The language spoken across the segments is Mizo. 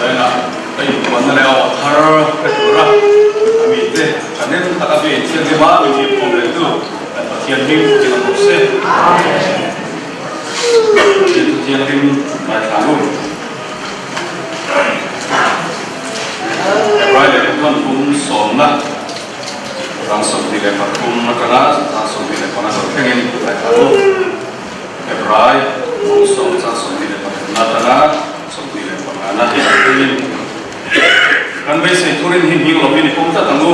Zaina ka inpuanna leh a aw thar hre tura a mite thahnem taka biain thianghlim a min hipkhawm leh tu kan Pathian hming in a bawk se. Pathian thu thianghlim ngaithla ang u. Hebrai lehkhathawn kum sawmna chang 23 atanga chang 25 lo thlengin ngaithla ang u. Hebrai kum sawm chang 23 atanga 25 na thlengin kan beisei thurin hi hming lovin i pawm tlat ang u.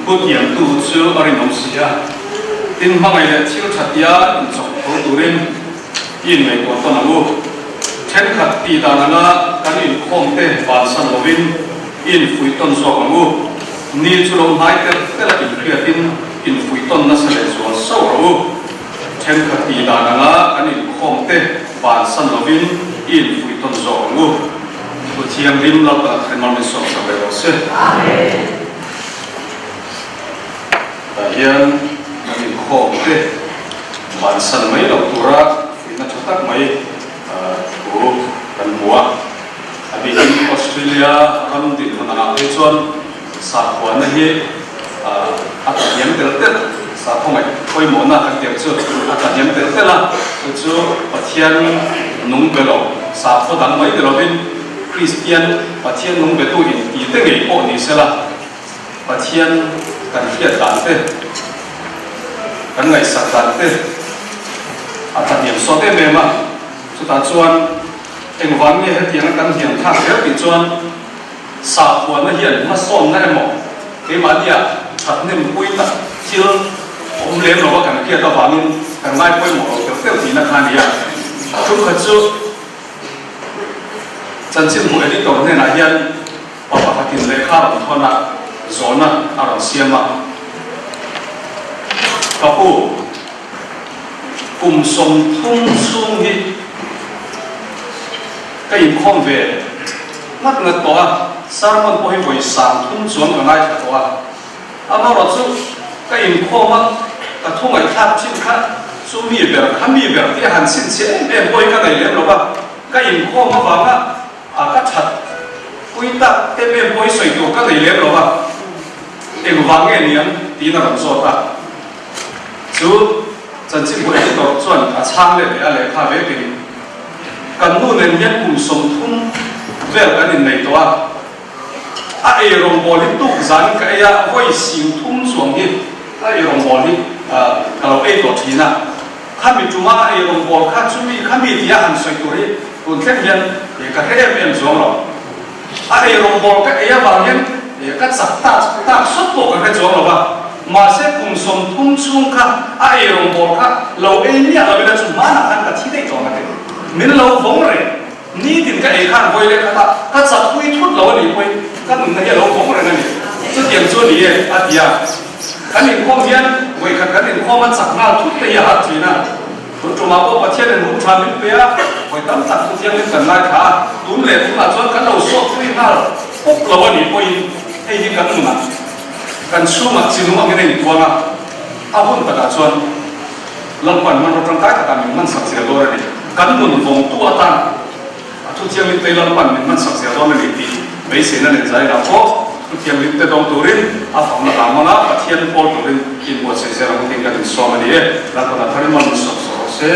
Hutiangtu chu a rinawm si a, tin hmangaih leh thil thatia inchawk tho turin I inngaihtuah tawn ang u. Thenkhat tih dan anga kan inkhawm te vansan lovin i infuih tawn zawk ang u. Ni chu lo hnai tel tel a inhriatin infuih tawn nasa leh zual sauh rawh u. Thenkhat tih dan anga kan inkhawm te vansan lovin i infuih tawn zawk ang u. Thu thianghlim Lalpa Threnmal min sawm sak leh rawh se. Tah hian kan inkhawm te bansan mai loh tura fuihna tha tak mai thu kan hmu a. A bikin Australia ram dinhmun angah phei chuan sakhuana hi a tlahniam tel tel, sakhaw ngaih pawimawhna kan tih ang chu a tlahniam tel tel a, chu chu Pathian nung be lo, sakhaw dang mai ni lovin Kristian Pathian nung betu inti te ngei pawh ni sela, Pathian kan hriat dan te, kan ngaihsak dan te a tlahniam sawt em em a. Chutah chuan engvang nge hetianga kan hniam thlak zel tih chuan sakhuana hian hmasawnna emaw keimahnia thathnem pui tak thil awm lem lova kan hriat avangin kan ngai pawimawh lo tel tel tihna kha a ni a. Chungkhat chu chanchinbu editor hnenah hian Pa pakhatin lehkha rawn thawn a, zawhna a rawn siam a. Ka pu, kum 30 chhung hi ka inkhawm ve ngat ngat tawh a, sermon pawh hi vawi 30 chuang ka ngaithla tawh a. Amaherawhchu ka inkhawm a, ka thu ngaihthlak thin kha chu mi ber kha mi ber tih a han chhinchhiah em em pawh hi ka nei lem lo va, ka inkhawm avanga A ka that pui tak em em pawh hi sawi tur ka nei lem lo a, engvang nge niang tiin a rawn zawt a. Chu chanchinbu editor chuan a chhang let leh a lehkha vekin, Kan nu nen hian kum 30 vel kan innei tawh a, a eirawngbawl hi tuk zan ka ei a, vawi 30 chuang hi a eirawngbawl hi ka lo ei tawh thin a. Khami tuma a eirawngbawl kha chumi khami tia han sawi tur hi tun thleng hian ka hre em em zuang lo. A eirawngbawl ka ei avang hian ka chak tak tak sawt pawh ka hre chuang lo va, mahse kum 30 chhung kha a eirawngbawl kha lo ei miah lo ila chu hmanah khan ka thi daih tawh ang a ti. Min lo vawng reng. Nitin ka ei khan vawi leh khatah ka chak pui thut lo a nih pawhin ka nunna hi a lo vawng reng a ni. Chutiang chu a ni e, a ti a. Kan inkhawm hian vawi khat kan inkhawm a chak nghal thut te hi a har thin a. Tun tumah pawh Pathianin hun tha min pe a, vawi tam tak chu thianghlim kan ngaithla a, tun leh tunah chuan kan lo sawt pui nghal pawp lo a nih pawhin hei hi kan nunah kan chhungah chinung angin a intuang a, a hun takah chuan Lalpan hmanraw tangkai takah min hmansak zel dawn a ni. Kan nun vawngtu atan a thu thianghlim te Lalpan min hmansak zel dawn a ni tih beiseina nen zai lah pawh thu thianghlim te dawng turin a fakna hla hmanga Pathian pawl turin inbuatsaih zel ang tiin kan insawm a ni e. Lalpan a tharin mal min sawp sawh rawh se.